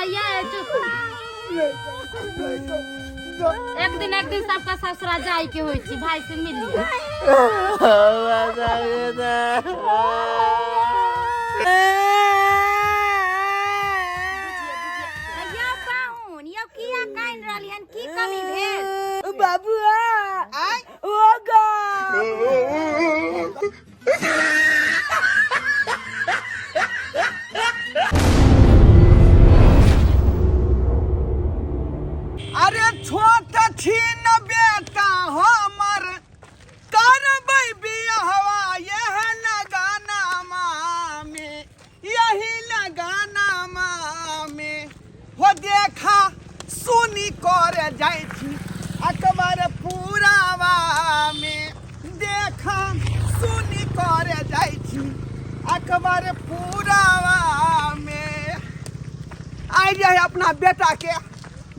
ना ये चुप। एक दिन एक दिन सबका ससुरा जाय के होइ छै, भाई से मिल लिअ। यौ पाहुन, यौ किया कानि रहली हन? की कमी भेल? बाबुआ आय ओ गा। अरे छोट छीन बेटा हमर करबै बियाहवा यह लगाना मामे, यही लगाना मामे। हो देखा सुनी कर जाइ छी अकबर पुरावा में, देखा सुनी कर जाइ छी अकबर पुरावा में। आइ जे है अपना बेटा के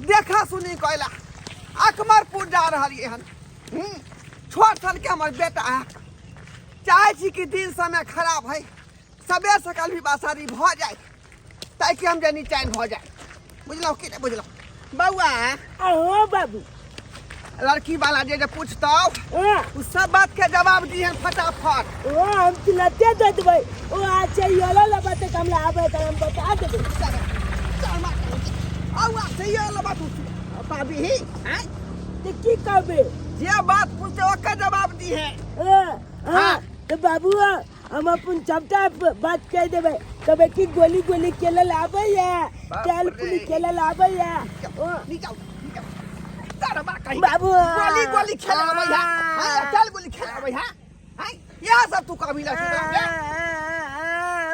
देखा सुनी कैला अकबरपुर जा रहलियै हन। छोट सन के हमर बेटा है, चाहै छी कि दिन समय खराब है, सबेर सकाल विवाह शादी भऽ जाए ताकि हम जे निचैन भऽ जाए। बुझलहुँ कि नहि बुझलहुँ बौआ? अहो बाबू, लड़की वाला जे जे पूछतौ हाँ। उ सब बात के जवाब दिहन फटाफट। ओ हम तुरंते दे देबै। ओ अच्छा योलो लबा तऽ हमरा आबै तऽ हम बता देबै। चल चल मार औ अच्छा ये लबा तू पाबी ही हैं तऽ की कहबै? जे बात पूछते ओकर जवाब दिहे। हाँ, हाँ। हाँ। तऽ बाबू हम अपन सबटा बात कहि देबै। कहबै कि गोली गोली खेलल आबैया, बाप तेल रे। पुली खेलल आबैया। ओ नीचा उतर, नीचा उतर। तारा बा कहीं बाबू गोली गोली खेले आबै है, हां तेल गोली खेले आबै है, हां इएह सब तू कभी लड़की बना के।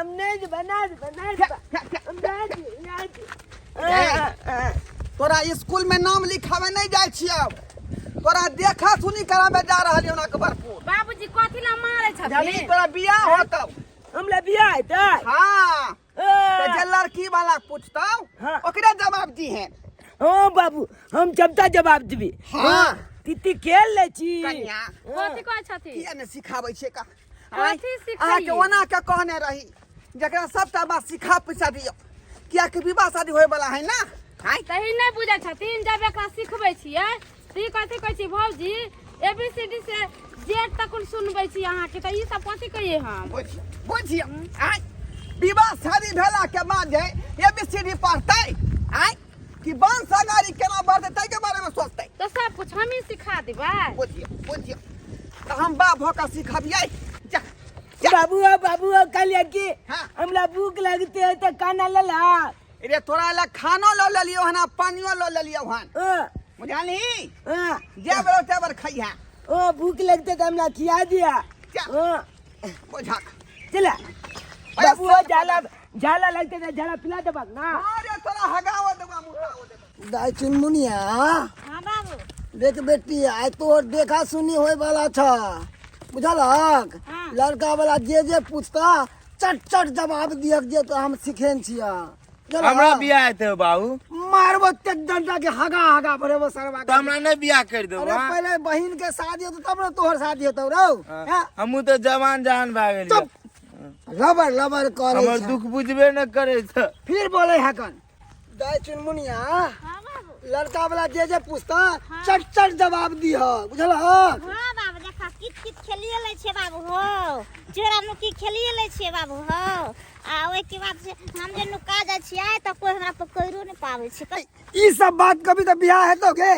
हम नहीं देबै, ना देबै, ना फे, देबै। फे, फे। हम ना देबै, ना देबै। ए, तोरा स्कूल में नाम लिखावे नहीं जाय छियौ, तोरा देखा सुनी करावे जा रहल हन अकबरपुर। बाबूजी कथी ला मारै जानी छथिन? तोरा बियाह होतौ। हमरा बियाह हेतै? हाँ। ए। तो जे लड़की वाला पूछतौ हाँ। ओकरे जवाब दीहे। हाँ बाबू, हम सबटा जवाब देबै। हाँ। तिति खेल लै छी। कन्या। कथी कहै छथिन? किया ने सिखाबै छियै का? कथी सिखैयै? अहाँके ओना के कहने रही जकरा सबटा बात सिखा पैसा दियौ, कियाकि विवाह शादी होय वाला है ना। आँय? तही नहि बुझै छथिन। जब एकरा सिखबै छियै तऽ ई कथी कहै छी भौजी, ए बी सी डी से जेड तक सुनबै छी अहाँके, तऽ ई सब कथी कहियै हम? बुझियौ, बुझियौ। आँय, विवाह शादी भेला के बाद जे ए बी सी डी पढ़तै, आँय, कि वंश अगाड़ी केना बढ़तै ताहिके बारे में सोचतै। तऽ सब कुछ हमही सिखा देबै। बुझियौ, बुझियौ। तऽ हम बाप भऽ कऽ सिखबियै। जा, जा। बाबू ओ, बाबू ओ, कहलियै कि हाँ। हमरा भूख लगते है तऽ खाना लला। रे तोरा लए खानो लऽ लेलियौ हन आ पानियो लऽ लेलियौ हन। हाँ। बुझलही? हाँ। जे बेर ते बेर खइहा। ओ भूख लगते तऽ हमरा खिया दिया। जा। हाँ। बुझक। चला। अरे बाबू ओ सब जाला जाला लगते तऽ जाला पिला देबक ना। अरे तोरा हगाओ देबा मुताओ देबा। दाइ चुनमुनिया। हाँ बाबू। देख बेटी, आइ तोहर देखा सुनी होय वाला छ, बुझलक? हाँ। लड़का वाला जे जे पूछता चट चट जवाब दियक जे तो हम सिखेन छिया। बुझलक? हमरा बियाह हेतै बाबू। मारबो ते डंडा के हगा हगा भरेबो सरवा के। तऽ हमरा नहि बियाह करि देबो, अरे हाँ? पहिले बहिन के शादी होतौ तब ने तोहर शादी होतौ रौ। हाँ। हाँ? हमहूँ तऽ जवान जहान भए गेलियै। चुप। लबर लबर करै हमर छै। दुख बुझबे नहि करै छै। फिर बोले हकन। दाइ चुनमुनिया, हाँ बाबू। लड़का वाला जे जे पूछता चट चट जवाब दिह, बुझलहक? हाँ बाबू, देखा कित कित खेलिए लै छियै बाबू हो, चोरा नुकी खेलिए लै छियै बाबू हो। आ ओहिके बाद से हम जे नुका जाइ छियै तऽ कोइ हमरा पकड़ो नहि पाबै छै। ई सब बात कभी तऽ बियाह हेतौ गे?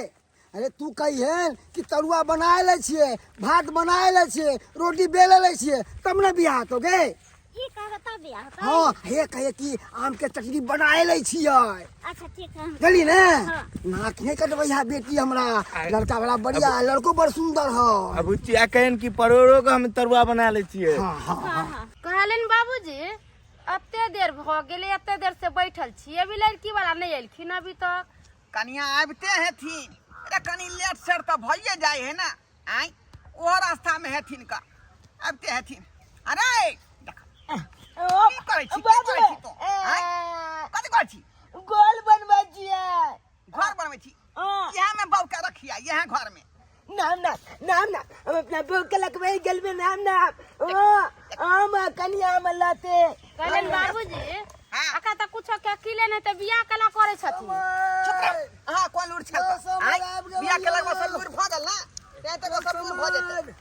अरे तू कहिहन कि तरुआ बनाए लै छियै, भात बनाए लै छियै, रोटी बेले लै छियै, तब ने बियाह हेतौ गे। ई कहबै तब बियाह हेतौ? हाँ, हे कहिए कि आम के चटनी बनाए लै छियै। अच्छा ठीक है। बुझली ने? हाँ। नाक नहीं कटबै है बेटी हमरा, लड़का बड़ा बढ़िया है, लड़को बड़ सुंदर है। अब बुचिया कहन कि परोड़ो के हम तरुआ बना लै छियै। हाँ, हाँ, हाँ, हाँ। हाँ। कहलनि बाबूजी एते देर भऽ गेलै, एते देर से बैठल छी, अभी लड़की वाला नहि एलखिन अभी तक। कनिया आबिते हेथिन। अरे कनी लेट सेट तऽ भइए जाइ है ना। आँय, ओहो रास्ता में हेथिन का, आबिते हेथिन। अरे देख, की करै छी, की करै छी तू? आँय, कथी करै छी? गोल बनबै छियै। घर बनबै छी? हाँ। इएह में बहू के रखिया, इएह घर में। नाम ना, नाम ना, हम अपना बहू के लकबै गेलबै। नाम ना, ओ आम कनिया हम लाते। कहलनि बाबूजी हाँ। अखन तक कुछो के अकिले नहि तऽ बियाह केला करै छथिन। चुप रह। अहाँ कोन लूर छल यौ, सब आँय? आबि गेलौ बियाह केलक यौ। बस लूर भऽ गेल ना तें तऽ सब लूर भऽ जेतै।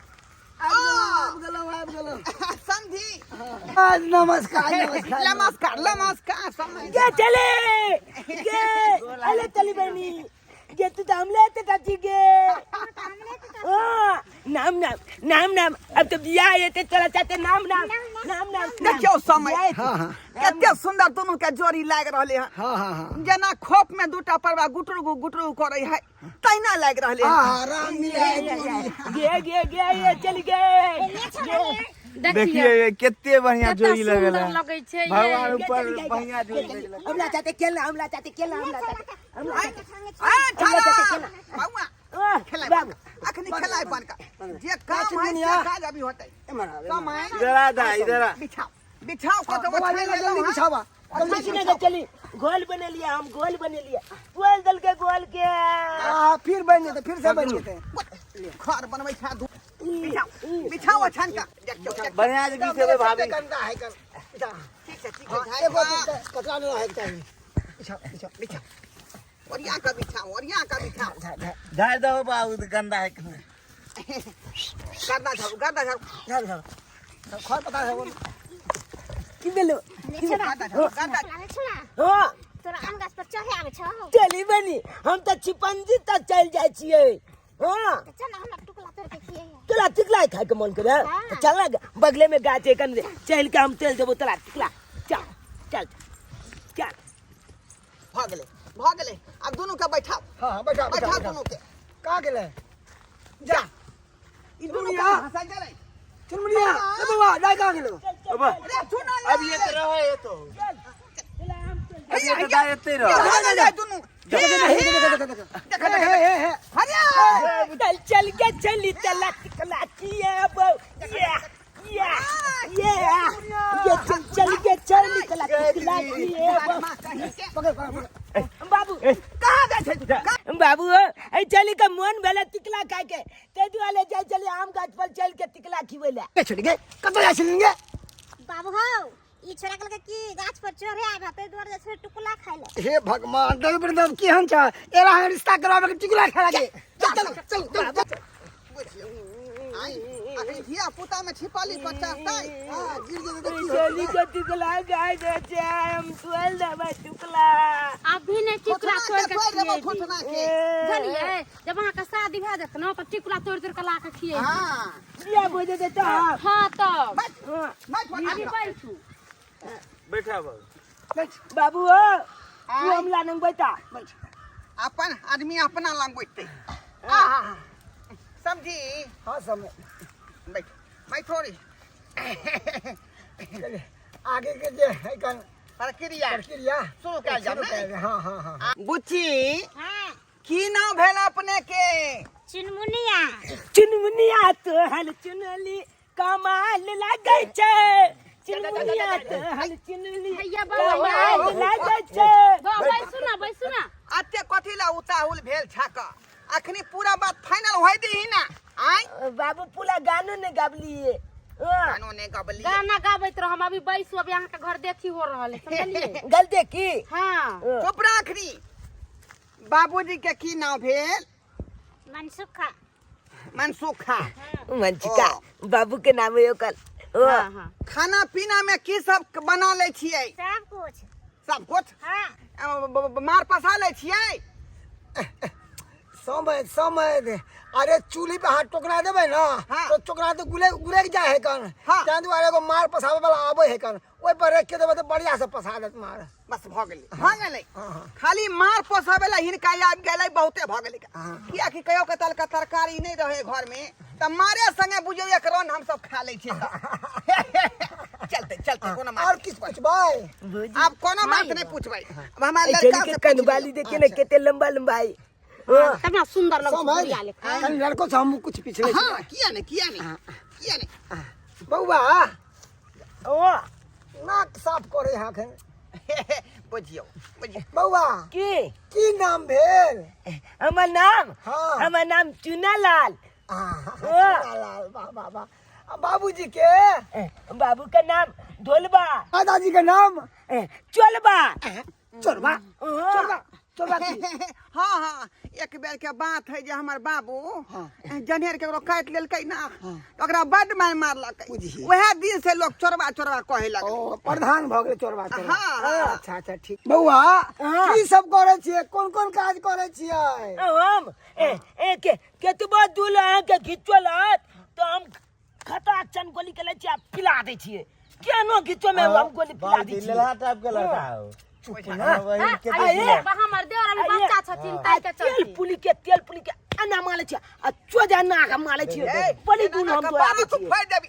आबि गेलहुँ, आबि गेलहुँ, आबि गेलहुँ। समधी। आज नमस्कार, नमस्कार। नमस्कार, नमस्कार समधी। गे चले गे, अले चली बनी गे, तू तो हमले ते चाची गे। हाँ, नाम नाम नाम नाम, अब तो बियाह हेतै तोरा चाचे, नाम नाम नाम नाम। देखियौ समय। हाँ हाँ। कते सुंदर दुनू के जोड़ी लागि रहले हन। हाँ हाँ हाँ। जेना खोप में दूटा परवा गुटरू गुटरू करे है तहिना लागि रहले हन। हाँ, राम मिलाए जोड़ी। गे गे गे, ये चल गे। देखिए ये कते बढ़िया कते जोड़ी लगल सुंदर है। लगै छै ये। भगवान ऊपर बढ़िया जोड़ी लगल है। हमला चाहते खेलना, हमला चाहते खेलना, हमला चाहते, हमला चाहते। ए, ठहरा। बौआ, आह, खेलाइ बाबू। अखनी खेलाइ बनका जे काम है से काज अभी होतै। एम्हर आब, एम्हर। समय। इधर आ दा, इधर आ। बिछाओ बिछाओ, कतौ बौआ, छानि जल्दी लेलहुँ हँ। बिछावा। कुछ नहीं चली, गोल बने लिया, हम गोल बने लिया, बोल दल के गोल के। हाँ, फिर बन जेतै, फिर से बन जेतै। घर बनबै छै दू। बिछाओ बिछाओ छानि कऽ देखियौ, देखियौ। बढ़िया से बिछेबै भाभी। गंदा है कन। बिछा। ठीक छै, ठीक हाँ, छै। एगो दिन तऽ कचरा नहि रहैके चाही। बिछा बिछा। बिछाओ, ओरिया कऽ बिछाओ, ओरिया कऽ बिछाओ। झाड़ि दहो बाबू, तऽ गंदा है। गर्दा झाड़ू, गर्दा झाड़ू। झाड़ू झाड़ू, खर पता है वो। की भेलो? गर्दा झाड़ू, गर्दा। लागे छौ ना? हाँ। तोरा आम गाछ पर चढ़े आबै छौ? चली बनी, हम तऽ छिपंजी तक चलि जाइ छियै। हाँ। तऽ चल ना, हमरा टुकला तोड़ के खियैहे। तोरा टिकला खाय के मन करे? हाँ। तऽ चल ना, बगले में गाछ है कन, चल के हम तेल देबो तोरा टिकला। चल चल चल। भऽ गेलै, भऽ गेलै, आब दुनू के बैठाओ। हाँ हाँ, बैठा बैठा। बैठाओ दुनू के। कहाँ गेलै? जा। ई दुनू के चुनमुनिया। हँसाइ गेलै। चुनमुनिया, ए बौआ, दाइ कहाँ गेलौ? अब अरे सुन ना। अब ये तो रह, ये तो अब ये तो दाई एते रह। भऽ गेलै दुनू। देखो देखो देखो देखो देखो, हे हे हे। हरिया। चल चल के चली चला टिकला किए बो ये ये ये ये, चल चल के चली चला टिकला किए बो। माँ कहीं के। पकड़ पकड़ पकड़। बाबू। कहाँ जाइ छै तू? कहाँ? बाबू, ए चली के मन भेले टिकला खाय के, ताहि दुआरे जाइ चली आम गाछ पर चल के टिकला खिबै ले। ए छोड़ी गे, कतऽ जाइ छलिन गे? बाबू हौ, ई छोरा कहलकै कि गाछ पर चढ़े आबे, ताहि दुआरे जाइ छै टुकला खाय ले। हे भगवान, दल बरदम केहन छ? एरा हम रिश्ता करवाबे के टिकुला खाय लागे। चल चल चल चल चल। बुझियौ आइ अखनी धिया पुता में छिपली बच्चा तै। हां, गिर जेतै तऽ की चली होतै? के टिकला खाय दे छै, हम तोल देबै टिकला। अभी नहि टिकुला थोथना तोड़ि के के तोड़ि देबौ खियेबी। थोथना के। बुझलियै, जब अहाँके शादी भए जायत ने तऽ टिकुला तोड़ि तोड़ि के ला के खियेबी। हाँ। बियाह भऽ जेतै तऽ? हाँ तब। बैठ बैठ। अभी बैठू। बैठा बाबू। बाबू हो, तू हमला नंग बैठा। अपन आदमी अपना लंग बैठते। आहा, समझी? हां, समय। बैठ बैठो रे। चलिए, आगे के जे है कन प्रक्रिया प्रक्रिया शुरू कयल जाउ शुरू ने? कयल जाउ। हाँ हाँ हाँ। बुच्ची। हाँ। की नाम भेल अपने के? चुनमुनिया। चुनमुनिया तोहर चुनली कमाल लागै छै, चुनमुनिया तोहर चुनली हैया बाबा। कमाल लागै छै। बैसू ना, बैसू ना। अते कथी ला उताहुल भेल छक? अखनी पूरा बात फाइनल होय दीही ना आय। बाबू, पूरा गानो ने गाबलिए। हाँ। गानो ने गबली। गाना गाबैत रह, हम अभी बैसू, अभी अहाँके घर देखी हो रहल है, समझलियै? गलती की? हाँ। चुप रह अखनी। बाबूजी के की नाम भेल? मनसुखा। मनसुखा। मंचिका बाबू के नाम है ओकर। ओ, हाँ हाँ। खाना पीना में की सब बना लै छियै? सब कुछ। सब कुछ? हाँ। मार पसा लै छियै? समय समय, अरे चूल्ही पे हाथ टोकना देबै ना, हाँ। तो टोकना तो गुले गुरेक जाए है कन। हाँ। ताहि दुआरे एगो मार पसाबै वाला आबै है कन, ओहि पर राखि के देबै तऽ बढ़िया से पसा देत मार। बस भऽ गेलै, भऽ गेलै। हाँ हाँ। खाली मार पोसाबै ला हिनका आबि गेलै, बहुते भऽ गेलै। हाँ। कियाकि कहियो के तलका तरकारी नहि रहै घर में तऽ मारे संगे बुझियौ एक रन हमसब खा लै छियै। तऽ चलते चलते, कोनो बात और किछु पुछबै? आब कोनो बात नहि पुछबै, आब हमरा ए लड़का चली के से पूछि कनबाली लियौ। देखे ने केते लंबा लंबा है। हाँ। तब ना सुंदर लगै छै समय बुढ़िया लेखा। कनि लड़को से हमहूँ कुछ पिछले। हाँ, किया नहि, किया नहि, किया नहि। बौआ। ओ। नाक साफ करे है अखन। बुझियौ, बुझियौ। बौआ। की? की नाम भेल? हमर नाम? हाँ। हमर नाम चुनालाल। आहा, लाल, वाह वाह वाह। आ बाबूजी के? बाबू के नाम ढोलबा। दादाजी के नाम? चोलबा। चोरबा, चोरबा, चोरबा की? हाँ हाँ, एक बेर के बात है जे हमर बाबू जनेर के काटि लेलकै ना, ओकरा बड मार मारलकै। बुझिए। वएह दिन से लोग चोरबा चोरबा कहे लगलै। ओ प्रधान भऽ गेलै चोरबा चोरबा। हाँ, हाँ। अच्छा अच्छा, ठीक। बौआ, हाँ। की सब करै छियै? कोन कोन काज करै छियै? हम ए ए के केतबो दूल अहाँके घिचल हत तऽ हम खता चन गोली के लै छियै आ पिला दै छियै। केनो घिचो में हम गोली पिला दै छियै। लेलहा टाइप के लड़का हो। चुप ना। बहिन के हाँ, आये। हमर देवर अभी आये। बच्चा छथिन ताहि के आ तेल चलते। पुली के, तेल पुली के एना मारै छियै आ चोजा ना के मारै छियै। बड़ी दूर हम कपार दौड़ाबै तू छियै। फाड़ि देबी।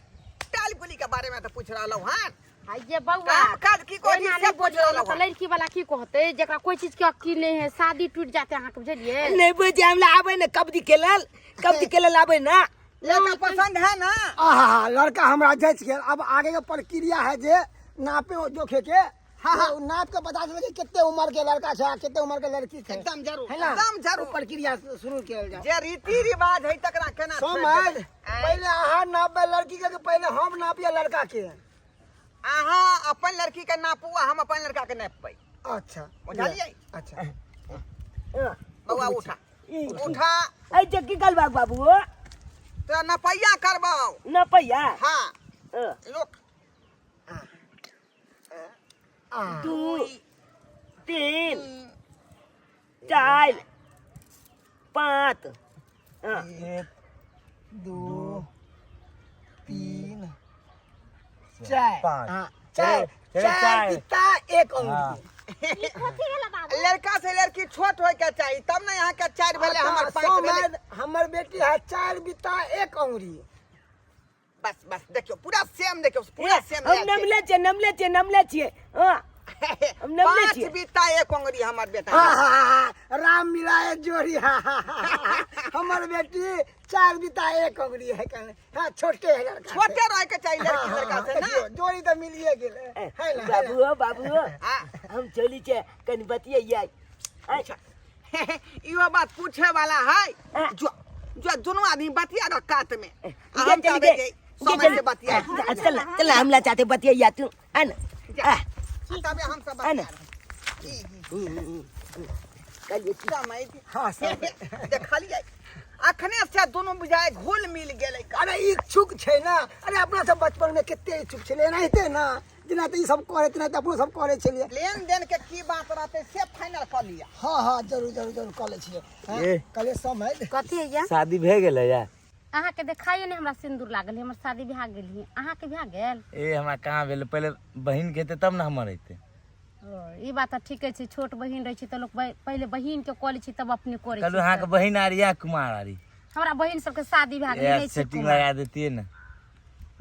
टाल पुली के बारे में तो पूछ रहलहुँ हन। आ ये बौआ, काम काज की करी एना से नहि पूछ बजियौ, रहलहुँ तऽ हन। लड़की वाला की कहतै, जेकरा कोई चीज के अक्ल नहि है, शादी टूटि जाते अहाँके, बुझलियै? नहि बुझै हमरा आबै ने कबड्डी खेलल, कबड्डी खेलल आबै ना। लड़का पसंद है ना? आहा, लड़का हमरा जच गेल। अब आगे के प्रक्रिया है जे नापे जोखे के। हाँ, हाँ। ओ नाप के बता देबै कि कते उम्र के लड़का छै आ कते उम्र के लड़की छै। एकदम जरूर, है ना? एकदम जरूर। ओ प्रक्रिया शुरू कयल जाए। जे रीति रिवाज है तकरा केना छोड़ि समझ देबै? आँय? पहिले अहाँ नापबै लड़की के कि पहिले हम नापिए लड़का के? अहाँ अपन लड़की के नापू आ हम अपन लड़का के नापबै। अच्छा। बुझलियै? अच्छा। बौआ उठा, उठा। ऐ जे की करबाक बाबू? तोरा नपैया करबौ। नपैया? हाँ। हाँ। लोक 2 3 4 5। हाँ। 1 2 3 4 5। हाँ, 4। चार, 4 चार। बित्ता 1 अंगुरी। ई कथी भेलै बाबू? लड़का से लड़की छोट होय के चाही तब ने यहाँ के 4 भेलै, हमर 5 भेलै। समझ, हमर बेटी है 4 बित्ता 1 अंगुरी। बस बस, देखियो पूरा सेम, देखियो पूरा सेम। हम नमले छियै, नमले छियै, नमले छियै। हाँ, हम नमले 5 छियै। बीता 1 अंगुरी हमर बेटा। हाँ, हाँ, हाँ, राम मिलाए जोड़ी। हाँ, हाँ, हाँ, हाँ, हमर बेटी 4 बित्ता 1 अंगुरी है कहने। हाँ, छोटे है लड़का से। छोटे रहे के चाही लड़की हाँ, हाँ, लड़का से ना। देखियो, जोड़ी तो मिलिए गेल है ना, है ना? बाबू हो, बाबू हो। हाँ। हम चली छे कनि बतियै। अच्छा, इहो बात पूछे वाला है। हाँ। जो जो दोनों आदमी बतिया रह कात में। आ गे हम चली तबे गे, जे गे समय चली। से बतिया। चल चल, हमला चाहते बतिया तू आ ना। जा। आ, तबे हम सब आ ना। बतिया। कहलियै की? समय हाँ, समय। देखलियै अखने से दोनों बुझाय घुल मिल गेलै। अरे इच्छुक छै ना। अरे अपना सब बचपन में कते इच्छुक छलै, एनाहिते ना, जेना तऽ ई सब करे तेनाहिते अपनो सब करे छलियै। लेन देन के की बात रहतै से फाइनल कऽ लिअ। हाँ हाँ, जरूर जरूर जरूर कऽ लै छियै। हाँ, ए। कहलियै समय। कथी है? शादी भए गेलै या? अहाँके देखाइए नहि हमरा सिन्दूर लागल है, हमर शादी भए गेल है। अहाँके भए गेल? ए हमरा कहाँ भेलै, पहिले बहिन के हेतै तब ने हमर हेतै। ओ, ई बात तऽ ठीके छै, छोट बहिन रहै छै तऽ लोक पहिले बहिन के कऽ लै छै तब अपने करै कहलू छै। अहाँके बहिन आर या कुमार आरी? हमरा बहिन सबके शादी भए गेल, ए नहि छै सेटिंग कुमार। लगा देतियै ने।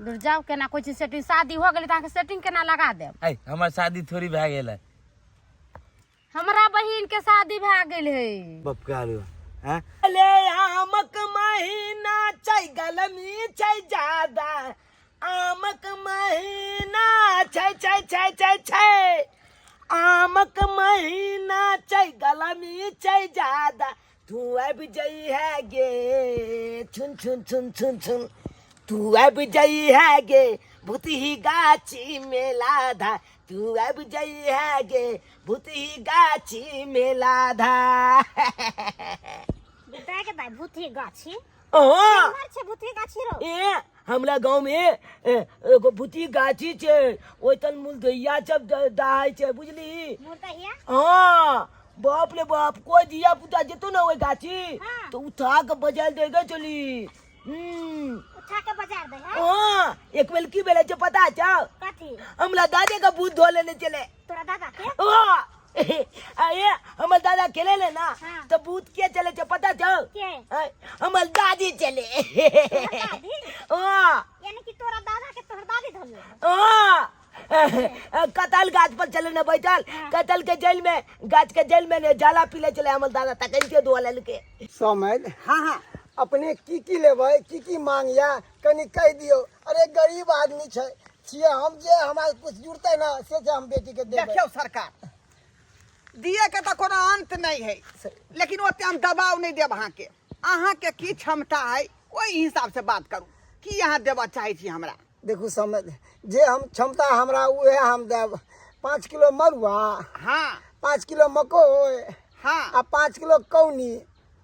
दूर जाउ, केना कोइ चीज सेटिंग, शादी हो गेलै तऽ अहाँके सेटिंग केना लगा देब? ऐ हमर शादी थोड़ी भए गेल है। हमरा बहिन के शादी भए गेल है। बाप कहलू हैं? ले आमक महीना छै, गलमी छै ज्यादा, आमक महीना छै छै छै छै छै, आमक महीना छै, गलमी छै ज्यादा, तू आबि जई है गे छुन छुन छुन छुन छुन, तू आबि जई है गे भूतही गाछी में लाधा, तू आबि जई है गे भूतही गाछी में लाधा। बेटा के दाई, भूतही गाछी? हाँ। केम्हर छै भूतही गाछी रो? ए हमरा गाँव में एगो भूतही गाछी छै, ओहितन मुलदैया सब दहाइ छै, बुझली? मुर्दैया? हाँ, बाप रे बाप, कोई धिया पुता जेतो ना ओहि गाछी हाँ। तो उठा के बजाल देगे चली। उठा के बजार दे है? हाँ, एक बेर की भेलै छै पता छौ? कथी? हमरा दादे के भूत धो लेने छलै। तोरा दादा के? हाँ। अरे हमर दादा खेले ले ना। हाँ। तो भूत के चले छौ पता छौ? के? हमर दादी चले। तोहर दादी? हाँ। यानी कि तोरा दादा के तोहर दादी धोले? हाँ, कटहल गाछ पर चले ने बैठल, कटहल के जेल में, गाछ के जेल में ने जाला पीले चले हमर दादा, तखन के धो लेलके। समय। हाँ हाँ। अपने की की लेबै, की की मांग या कनि कहि दियौ। अरे गरीब आदमी छै छियै हम, जे हमरा कुछ जुड़तै ना से से हम बेटी के देबै। देखियौ सरकार, दिए के तऽ कोनो अंत नहीं है, लेकिन ओते हम दबाव नहीं देब अहाँके। अहाँके की क्षमता है ओहि हिसाब से बात करू। की अहाँ देबऽ चाहै छी हमरा? देखू समय जे हम क्षमता हमरा उहे हम देब। 5 किलो मरुआ, हाँ, 5 किलो मकोई, हाँ, आ 5 किलो कौनी,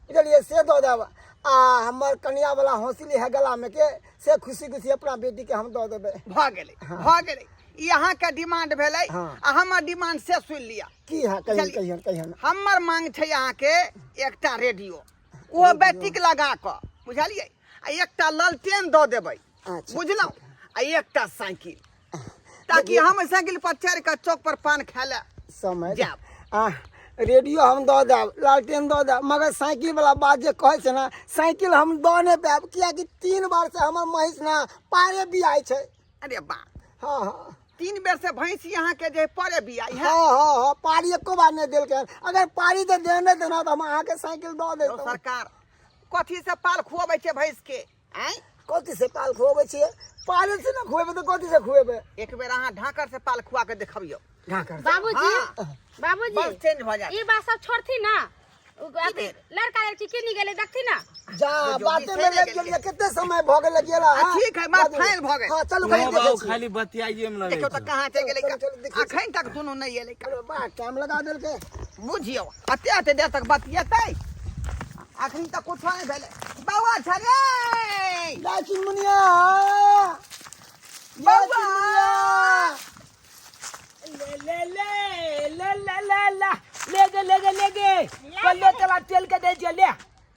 बुझलियै, से दऽ देब। आ हमर कनिया वाला हौसली है गला में के, से खुशी खुशी अपना बेटी के हम दऽ देबै। भऽ गेलै, भऽ गेलै। ई अहाँके डिमांड भेलै। हाँ। आ हमर डिमांड से सुनि लिअ। की है? कहियन। चलिए। कहियन, कहियन। हमर मांग छै अहाँके एकटा रेडियो, ओहो बैटरीक लगा कऽ, बुझलियै? आ एकटा ललटेन दऽ देबै। अच्छा। बुझलहुँ? आ एकटा साइकिल, ताकि हम साइकिल पर चढ़ि कऽ चौक पर पान खाय लए समय जायब। आ रेडियो हम दऽ देब, लालटेन दऽ देब, मगर साइकिल वाला बात जे कहै छै ने, साइकिल हम दऽ नहि पायब, कियाकि 3 बार से हमर महींस ने पारे बियाइ छै। अरे बा! हाँ हाँ। 3 बेर से भैंसी अहाँके जे परे बियाइ है? हाँ हाँ हाँ, पारी एको बार नहि देलकै हन। अगर पारी तऽ देने देना तऽ हम अहाँके साइकिल दऽ यौ देतहुँ। सरकार, कथी से पाल खुअबै छै भैंस के? आँय? कथी से पाल खुअबै छियै? पाले से ने खुएबै तऽ कथी से खुएबै? एक बेर अहाँ ढाकर से पाल खुआ के देखबियौ। ढाकर से? बाबूजी। हाँ। बाबूजी, बस चेंज भऽ जायत। ई बात सब छोड़थी ना, उ अथी लड़का लड़की केनी गेलै देखथी ना। जा जो बाते विषय में नहि लग गेलियै। गेलियै, कते समय भऽ गेल गेला। आ, ठीक है, बात फाइनल भऽ गेल। हाँ, चलू कनि नहि देखै बाबू, छी। खाली बतियाइए में लगै देखियौ तऽ छै। कहाँ चलि गेलै। चलू, चलू, देखै छी। अखन तक दुनू नहि एलै। अरे बा, टाइम लगा देलकै। बुझियौ, अते अते देर तक बतियेतै, अखन तक कुछो नहि भेलै। बौआ छ रे। जा चुनमुनिया, जा। बौआ। चुनमुनिया। ले ले ले ले ले ले ले ले गे ले गे ले गे, पल्लो चला तेल के दे जे ले।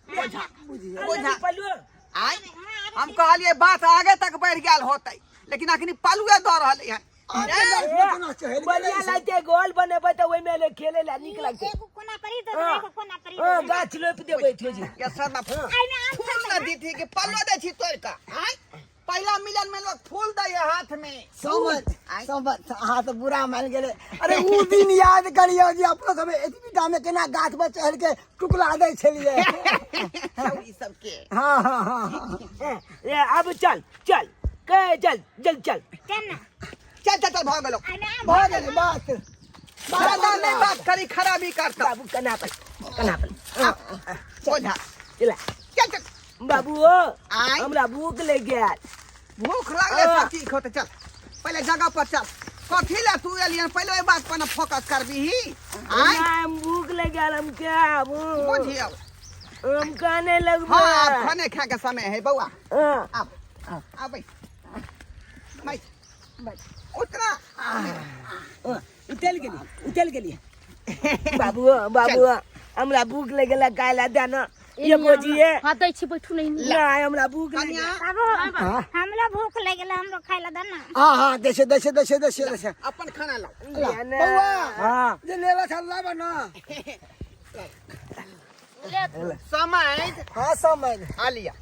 बोझा। बुझिए। बोझा। पल्लो। आय हम कहलियै बात आगे तक बढ़ि गेल होतै, लेकिन अखनी पलुए दऽ रहलै हन। बढ़िया लगते, गोल बनेबै तऽ ओहिमे ले खेले ला नीक लगते। एगो कोना पर ही दे, हाँ। एगो कोना पर ही। हाँ, गाछ रोपि देबै ठोजी। ये सर, एहिमे आम फूल न दीथी कि पल्लो दै छी तोड़ि कऽ? आय, पहिला मिलन में लोग फूल दै है हाथ में। समझ आँय? समझ, अहाँ तऽ बुरा मान गेलै। अरे उ दिन याद करियौ जे अपना सब एतबी में केना गाछ पर चढ़ के टुकला दै छलियै। सब ई सब के। हाँ हाँ हाँ हाँ। ए, अब चल चल के चल जल चल। चल ना। चल चल चल, भऽ गेलो। एहिमे आम। भऽ गेलै बात। ज्यादा नहीं बात करी, खराबी करता। बाबू, कना पर कना पर। बोझा। चला। चल चल। बाबू ओ। आँय? हमरा भूख लागि गेल। भूख लागले? हाँ। सब ठीक होते, चल पहले जगह पर चल। कथी ला तू एलियन, पहले ओहि बात पर न फोकस करबीही? आँय? नहि, हम भूख लागि गेल, हम खायब। बुझियौ। हम खाने लगबै। हाँ, आब खाने खाए के समय है बौआ। हाँ। आब आबै, बैठ उतना। उतल गेली, उतल गेली। बाबू, बाबू, हमरा भूख लागि गेल, खाय ला दे ना एगो जी। हाँ, दै छी, बैठू नहीं। नहि, हमरा भूख लागि कनिया। गेल। बाबू, हमरो भूख लागि गेल, हमरो खाय ला दे ना। हाँ हाँ, दै छै, दै छै, दै छै, दै छै, दै छै। अपन खाना लाओ। दिया ना। बौआ। हाँ। जे लेला छल, लाबऽ ना। समय। हाँ, समय। आ लिया,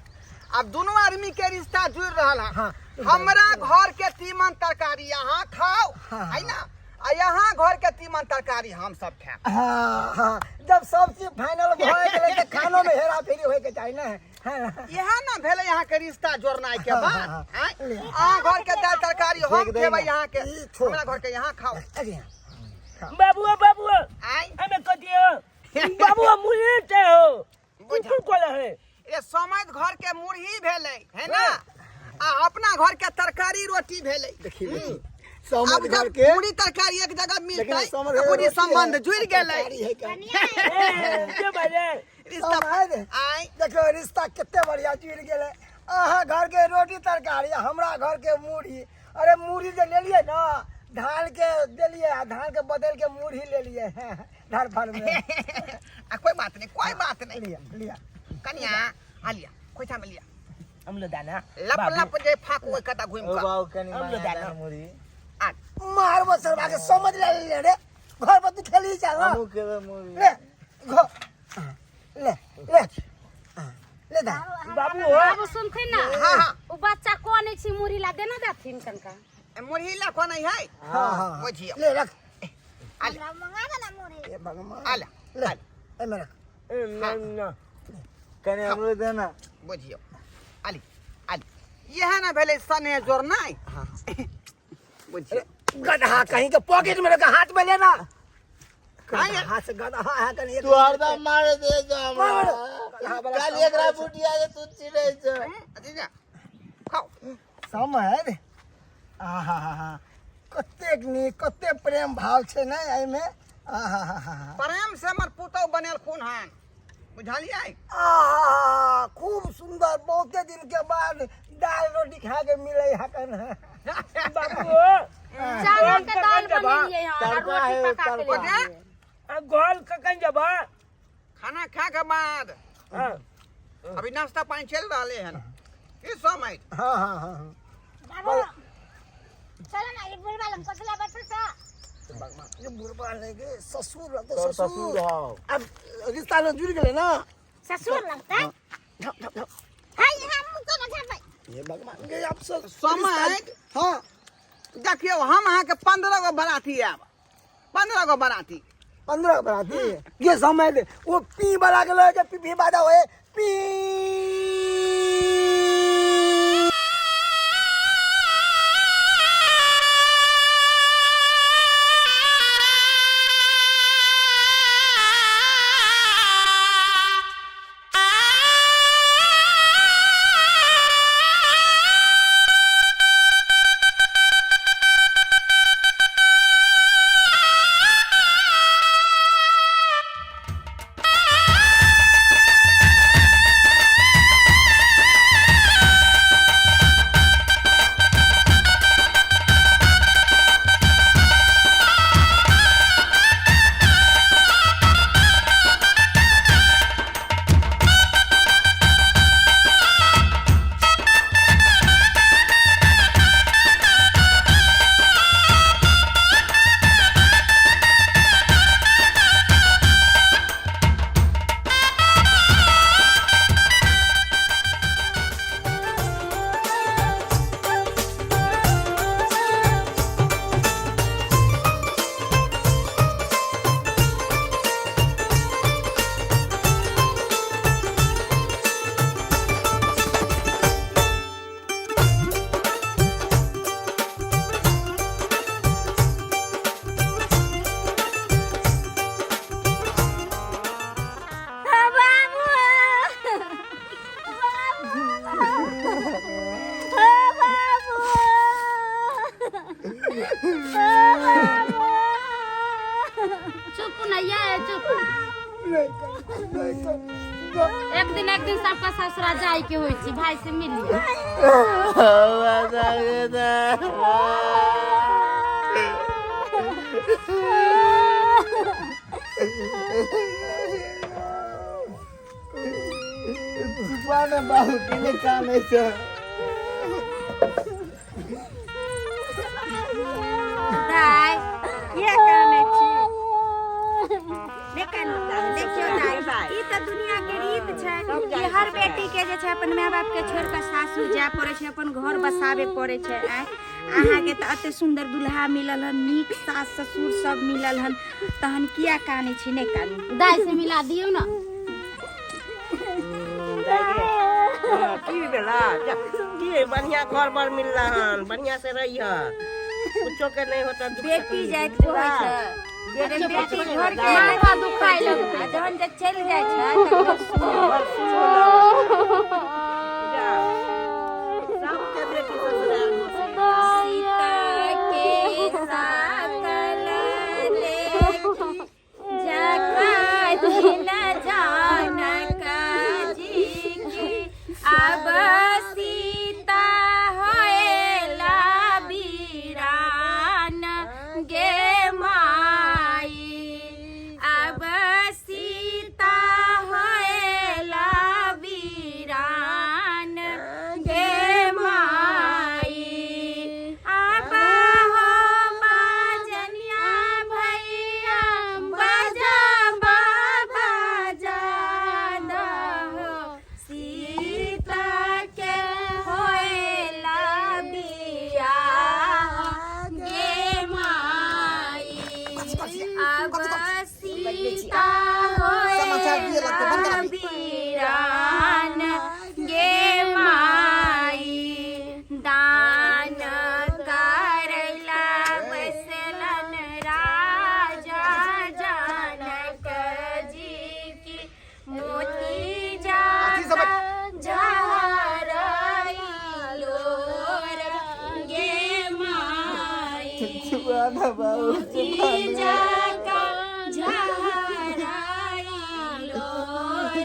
अब दोनों आदमी के रिश्ता जुड़ रहल है। हाँ। हमरा घर के तीमन तरकारी अहाँ खाओ, हाँ। है ना? आ यहाँ घर के तीमन तरकारी हम सब खाएब। हाँ हाँ, जब सब चीज फाइनल भऽ गेलै तऽ खानो में हेरा फेरी होय के चाही ने। हाँ। इएह ना भेलै यहाँ के रिश्ता जोड़नाइ के हाँ, बात। हाँ, आँय? अहाँ घर के दाल तरकारी हम खेबै, यहाँ के ई छोड़। हमरा घर के यहाँ खाओ। अरे। बाबू, बाबू। आँय? हमें कथी हो बाबू, मुझे ते हो बुझा। कुकुर कोला है। ए समझ, घर के मुरही भेलै है ना, आ अपना घर के तरकारी रोटी भेलै। देखी देखी अब समझ घर जब के पूरी तरकारी एक जगह लेकिन मिलतै समझ तऽ पूरी रोटी संबंध है, जुड़ि गेलै। तरकारी है क्या? ए, के बाजे। रिश्ता। समझ। आँय? देखियौ, रिश्ता कते बढ़िया जुड़ि गेलै। अहाँ घर के रोटी तरकारी, हमरा घर के मुरही। अरे मुरही जे लेलियै ना, धान के देलियै आ धान के बदल के मुरही लेलियै धार फार में। आ कोई बात नहीं, कोई बात नहीं। लिया लिया। कनिया, आ लिया, खोइछा में लिया। हम लो दाना। लप लप जे फाकू ओहि कता घुमि ओ कऽ। बाबू, कनि हम मना लो दाना। दाना मुरही। आ मारबो सरबा के, समझ ले ले रे, घर पर तू खेली चल ना। हमहूँ खेबै मुरही। ले घर, ले ले ले दा। बाबू हो। बाबू, सुनथिन ना? हाँ हाँ। उ बच्चा कोने छी, मुरही ला देना जाथिन कनका। ए, मुरही ला कोन है? हाँ हाँ। बुझियौ। ले रख। आ ले। हमरा मंगा दे ना मुरही। ए भगवान। आ ले। ले, एहिमे रख। ए, ना ना। कनि हमरो देना। बुझियौ, आली आली, इएह ने भेलै स्नेह जोड़नाइ। बुझियौ। गदहा कहीं के, पॉकेट में रख, हाथ में लेना। हाँ यार। हाथ से गदहा है कहीं एक। तू हरदम मारे दे जो हमरा। मार। काल्हि एकरा बुटिया जे तू चिड़ै छौ। अथी जा। खाओ। समझ आहा हा हा, कतेक नीक, कतेक प्रेम भाव छै ने एहिमे। आहा हा हा, प्रेम से हमर पुतहु बनेलखुन हन, बुझलियै? आहा, खूब सुंदर। बहुते दिन के बाद दाल रोटी खा के मिले हकन। बाबू, चावल के दाल बनेलियै हन आ तड़का रोटी है, पका के तड़का। लेलियै। आ गोल कखन जबा? खाना खा के बाद। हाँ। अभी नाश्ता पानी चल रहले हन ई समय। हाँ हाँ हाँ हाँ। बाबू चलो ना, ये बुढ़वा लंग कथला बैठल छ? ये बुढ़बा नहीं के ससुर रहते। तोर ससुर ससुर हौ। अब रिश्ता में जुड़ गेले ना। ससुर लगता झप झप झप। हाय, हम कोना झपै? ये भगवान के आप सब समय। हाँ। देखियौ, हम अहाँके 15 गो बराती आयब, 15 गो बराती। 15 बराती ये समय दे, वो पी वाला के लगे पी पी बाजा होए पी। बाबू, बाबू, बाबू। चुप न ये, चुप। नहीं कर, नहीं कर। एक दिन, एक दिन सबका ससुरा जाय के होइ छै। भाई से मिलिए। चुपा ने बाबू, के कानै छै? दाइ, किया कानै छी? नहि कानू। देखियौ दाइ, ई तऽ दुनिया के रीत छै कि हर बेटी के जे छै अपन माय बाप के छोड़ि कऽ सासुर जाय पड़ै छै, अपन घर बसाबे पड़ै छै। आँय, अहाँके तऽ एते सुन्दर दुल्हा मिलल हन, नीक सास ससुर सब मिलल हन, तहन किया कानै छी? नहि कानू। दाइ से मिला दियौ न। की भेला? की बढ़िया घर बर मिलला हन, बढ़िया से रहिह, कुछो के नहीं होता दुख। बेटी जाइत होइ छै, अरे बेटी घर के माथा दुखाय लगतै। आ जहन जे चलि जाइ छै तऽ घर सुन। सबके बेटी ससुराल बसै। सीता के सकल देखी जगदिन जनक जी की, अब सीता होएला बीरान गे माई, अब सीता होएला काना बाबू। मोती जकाँ झहराई लोर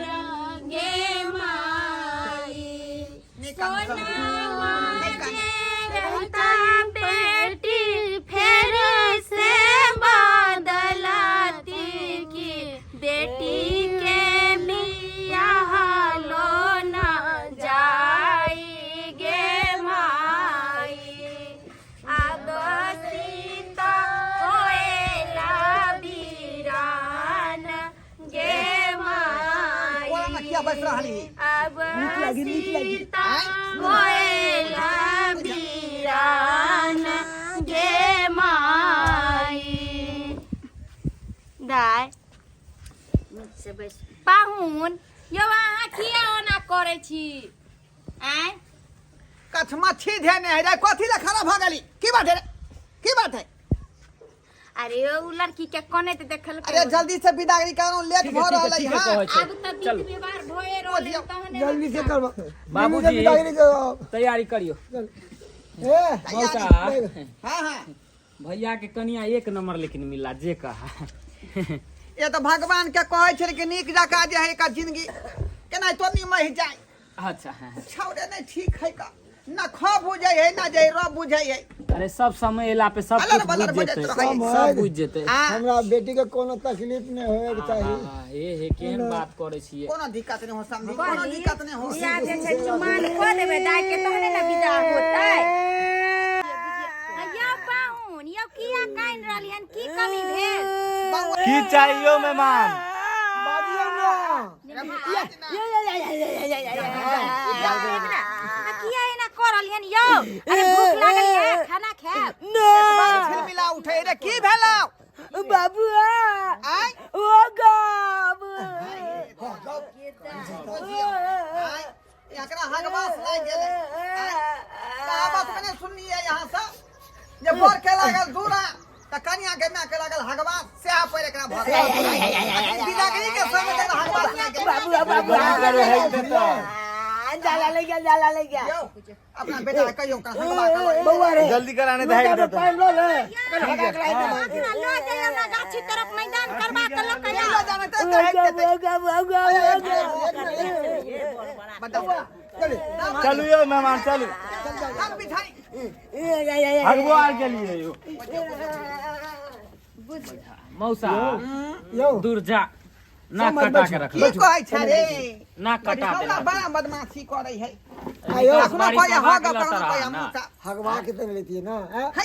गे माई। सोनावा जे रहता बेटी फेर से बदलती की बेटी के बियाह लो न जाई गे माई। आब सीता होएला बीरान गे माई। कोना किया बैस रहली? अब सीता होएला बीरान गे माई। दाय से बैस। पाहुन यौ, अहाँ किया ओना करै छी? आँय, कछमच्छी धेने है रे, कथी ला खड़ा भऽ गेली? की बात है रे? की बात है? अरे ओ लड़की के कनैत देखल। अरे जल्दी से विदागरी करो, लेट ठीक है, भऽ ठीक है, रहल ठीक है, है। कहै छै। आब तऽ विध व्यवहार भए रहल है, तहने जल्दी से करबा। बाबूजी। विदागरी करो। तैयारी करियो। ए मौसा। हाँ हाँ। भैया के कनिया एक नंबर लेकिन मिला जे कहा। ये तो भगवान के कहै छै कि नीक जकाँ जे है एकर जिंदगी केना तो निमहि जाय। अच्छा हाँ। छौड़े नहीं ठीक है का ना ख बुझै है ना जे र बुझै है। अरे सब समय एला पे सब अलर कुछ बलर बुझ बजैत जेतै। रहै। सब बुझ जेतै। आ हमरा बेटी के कोनो तकलीफ नहीं होए के चाही। हाँ, हे हे, केहन बात करै छियै? कोनो दिक्कत नहीं हो समझी, कोनो दिक्कत नहीं हो। बियाह जे छै चुमान कऽ देबै दाय के, तहने ने विदा होतै। यौ पाहुन यौ, किया कानि रहलियन? की कमी भेल? की चाहियो मेहमान? बाजियौ ना। आ किया एना कऽ रहलियन यौ? अरे भूख लागल ये, खाना खायब? एक बार झिलमिला उठे रे, की भेलौ? बाबू आय ओ गाब। आय एकरा हगबास लागि गेलै। आय, कहावत में नहीं सुनलियै यहाँ से जे बर के लागल दूरा तऽ कनिया के माय के लागल हगबास, सएह पर एकरा भऽ गेल। अखन बिदागरी के समय तक हगबास लागि गेलै। बाबू बाबू जाला ले गया, जाला ले गया। यौ अपना बेटा के कहियौ ओकरा हगबा के बौआ रे, जल्दी कराने दे। लोटा में पानि लऽ ले। अपना लऽ जइयौ ने गाछी तरफ, मैदान करबा के लऽ के लऽ जाउ। जाने तऽ हगि देतै। बताउ। चलू यौ मेहमान, चलू। हम बिठाई। हगबो आर गेलियै यौ। मौसा यौ दूर जा, नाक समझ कटा के बैठो। रख। की कहै छै रे? नाक कटा छौड़ा देलक। बड़ा बदमाशी करै है। आयो। कखनो बारी कहै करबा हग, के कखनो लतरा कहै ना। मुसा। हगवा के तने लेतियै ना हैं? है।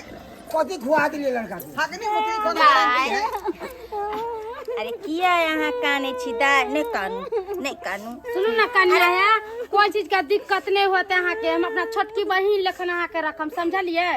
कथी खुआ दिलियै लड़का के? हगनी मुतनी कोनो गारंटी है? अरे किया अहाँ कानै छी दाय? नहि कानू, नहि कानू। सुनू ने कनिया, है कोई चीज के दिक्कत नहीं होते अहाँके। हम अपना छोटकी बहिन लेखन अहाँके रखम, समझलियै?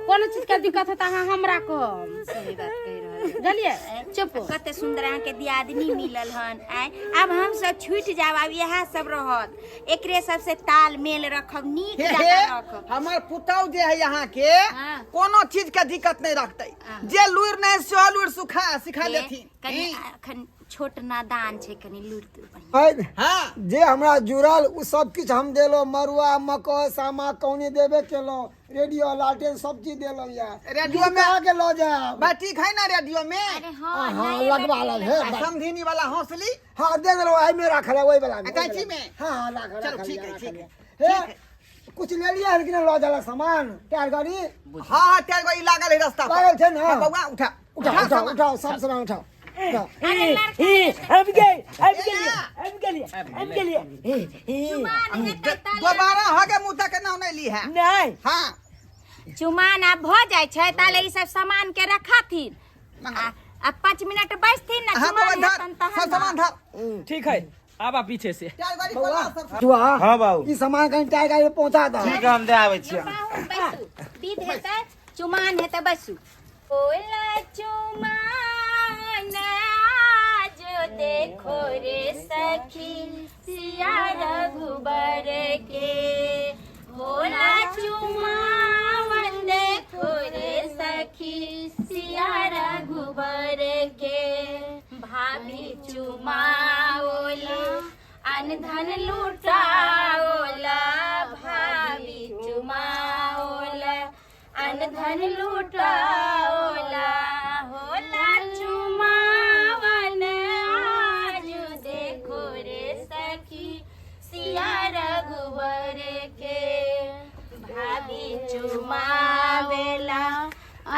कोनो चीज के दिक्कत होता अहाँ हमरा कहब। सही बात कहि रहल। बुझलियै? चुप। कते सुंदर अहाँके दियादनी मिलल हन। आय आब हम सब छूटि जायब, आब इएह सब रहत, एकरे सबसे ताल मेल रखब, नीक हे हे। जकाँ रखब। हमर पुतौ जे है यहाँ के हाँ। कोनो चीज के दिक्कत नहीं रखते। जे लुरि नहीं सेहो लुरि सुखा सिखा हे, देथिन। कनि हैं? अखन छोट नादान छै, कनि लुरि तुरि बढ़िआँ। है, हाँ। जे हमरा जुड़ल ओ सब किछु हम देलहुँ, मरुआ मकई सामा कौनी देबे केलहुँ, रेडियो लालटेन सब चीज देलहुँ यार। रेडियो में कहाँ के लऽ जायब? बैटरी है ना रेडियो में? अरे हाँ। हाँ। नहीं, लगवा बैटरी लब है। आ समधिनी वाला हौसली? हाँ, दे देलहुँ, एहिमे राखल है, ओहि वाला में। अटैची में? हाँ हाँ, राखल। चलो, राखल ठीक है, है, राखल ठीक है। है। हे, कुछ ले लिया है कि ना लऽ जाला सामान टायर गाड़ी? हाँ हाँ, टायर गाड़ी लागल है रास्ता पर। लागल छै ना? हाँ, बौआ उठा। उठाओ उठाओ। सामान। उठाओ, सब सामान उठाओ, उठाओ। हम गए, हम गेलिए, हम गेलिए, हम गेलिए। चुमान हेतै ताले। दोबारा हगे मुँह तक नाम नहीं ली है। नहीं। हाँ। चुमान आब भऽ जाइ छै ताले ई सब सामान के रखथिन आ 5 मिनट बैसथिन ने। हाँ बौआ चुमान धर हेतन तहन सब ने। सामान धर। ठीक है, आबा पीछे से। टायर गाड़ी खोला सब। जुआ। हाँ बाबू। ई सामान कहीं टायर गाड़ी पे पहुंचा दो। ठीक है, हम दे आबै छियै। पाहुन बैसू, विध हेतै, चुमान हेतै, बैसू। ओला चुमान आज देखो रे सखी सिया रघुबर के, भोला चुमावन देखो रे सखी सिया रघुबर के। भाभी चुमाओला अनधन लुटाओला, भाभी चुमाओला अन धन लुटाओला। होला चुमावन आज देखो रे सखी सिया रघुवर के। भाभी चुमावेला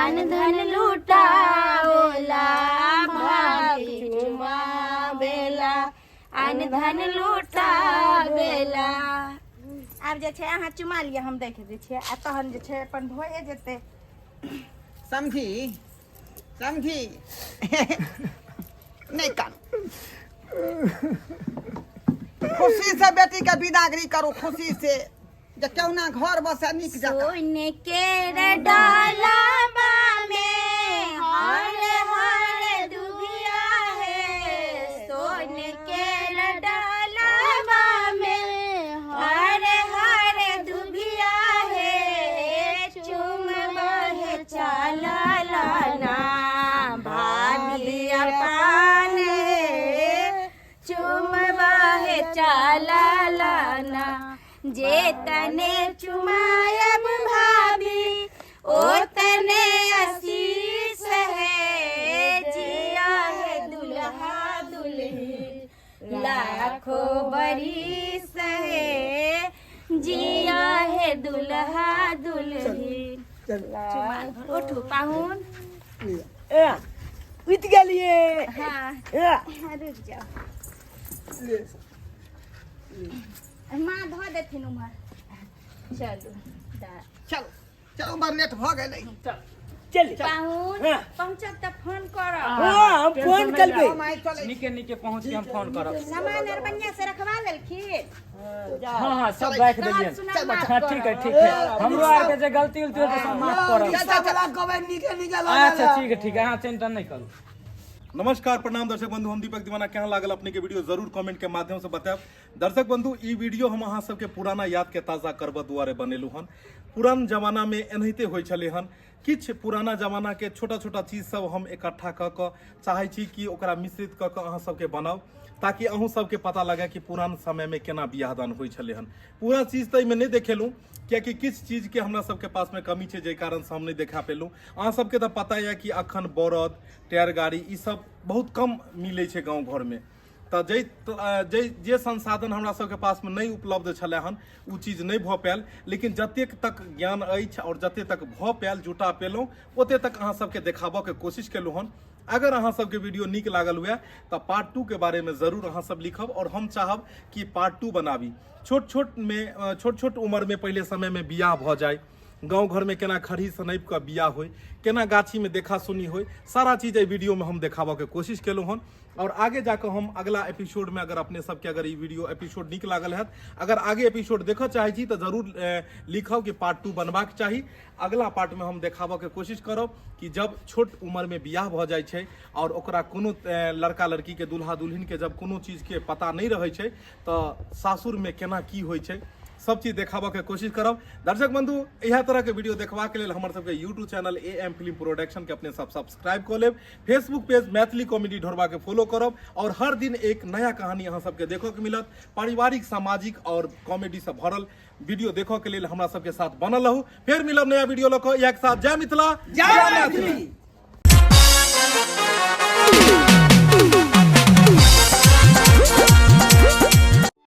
अनधन लुटाओला, भाभी चुमावेला अनधन लुटावेला। आब जे छै अहाँ चुमा लिअ, हम देख दै छियै आ तहन जे छै अपन भए जेतै। समझी समझी नहि कानू, खुशी से बेटी के विदागरी करू, खुशी से जे केहुना घर बसे नीक जकाँ। सोन के डालाबा में हर हर दुबिया है, सोन के डालाबा में हर हर दुबिया है। चुम बहे चला लाना भाभी अपाने, चुम बहे चला लाना। जे तने चुमायब भाभी ओ तने आशीष है, जिया है दुल्हा दुल्हन लाखों बरिस है, जिया है दुल्हा दुल्हन। उठू पाहुन। ए उठि गेलियै। हाँ। ए रुकि जाउ, माँ धऽ देथिन उम्हर। चलू। चलू चलू, बड़ लेट भऽ गेलै। चल पाहुन। हाँ। पहुँचब तऽ फोन करब। हाँ, हम फोन करबै। हम आइ चलै छी। नीके नीके पहुँच के हम फोन करब। सामान आर बढ़िआँ से रखवा लेलखिन? हाँ हाँ, सब राखि गलत देलियनि। सुनल माफ हाँ ठीक है, ठीक है। हमरो आरके जे गलती उलती होतै सब माफ करब। रिक्शा वाला कहबै नीके नीके लऽ अच्छा गेलै। ठीक है, ठीक है, अहाँ चिंता नहि करू। नमस्कार, प्रणाम दर्शक बंधु, हम दीपक दीवाना। केहन लागल अपने के वीडियो जरूर कमेंट के माध्यम से बतायब। दर्शक बंधु, ई वीडियो हम अहाँ सबके पुराना याद के ताजा करबऽ दुआरे बनेलहुँ हन। पुरान जमाना में एनाहिते होइ छलै हन। किछु पुराना जमाना के छोटा छोटा चीज सब हम इकट्ठा कऽ कऽ चाहै छी कि ओकरा मिश्रित कऽ कऽ अहाँ सबके बनाउ, ताकि अहूँ सबके पता लगे कि पुरान समय में केना बियाह दान होइ छलै हन। पूरा चीज तऽ एहिमे नहि देखेलहुँ, कियाकि किछु चीजके हमरा सबके पासमे कमी छै, जाहि कारणसँ हम नहि देखा पेलहुँ। अहाँ सबके तऽ पता यऽ कि अखन बरद, टायर गाड़ी ई सब बहुत कम मिलै छै गाँव घरमे। तऽ जाहि जाहि जे संसाधन हमरा सबके पासमे नहि उपलब्ध छलै हन ओ चीज नहि भऽ पायल, लेकिन जतेक तक ज्ञान अछि आओर जतेक तक भऽ पायल जुटा पेलहुँ ओतेक तक अहाँ सबके देखाबऽके कोशिश केलहुँ हन। अगर अहाँ सबके वीडियो नीक लागल हुए तऽ पार्ट 2 के बारेमे जरूर अहाँ सब लिखब, आओर हम चाहब कि पार्ट 2 बनाबी। छोट छोट में छोट छोट उम्रमे पहिले समयमे बियाह भऽ जाय, गाँव घरमे केना खरही सनैप कऽ बियाह होय, केना गाछीमे देखा सुनी होय, सारा चीज एहि वीडियोमे हम देखाबऽके कोशिश केलहुँ हन। और आगे जाकर हम अगला एपिसोड में अगर अपने सबके अगर ई वीडियो एपिसोड नीक लागल हैत, अगर आगे एपिसोड देखऽ चाहै छी तऽ जरूर लिखब कि पार्ट 2 बनबाक चाही। अगला पार्ट में हम देखाबऽ के कोशिश करब कि जब छोट उम्र में बियाह भऽ जाइ छै और ओकरा कोनो लड़का लड़की के दुल्हा दुल्हिन के जब कोनो चीज के पता नहि रहै छै तऽ सासुर में केना की होइ छै, सब चीज देखाबऽ के कोशिश करब। दर्शक बंधु, इएह तरह के वीडियो देखबाक लेल हमर सबके YouTube channel A M film production के अपने सब सब्सक्राइब कऽ लेब, फेसबुक पेज मैथिली कॉमेडी ढोरबा के फॉलो करब और हर दिन एक नया कहानी अहाँ सबके देखऽ के मिलत। पारिवारिक, सामाजिक और कॉमेडी से भरल वीडियो देखऽ के लेल हमरा सबके साथ बनल रहू। फेर मिलब नया वीडियो लऽ कऽ। इएह के साथ जय मिथिला, जय मैथिली।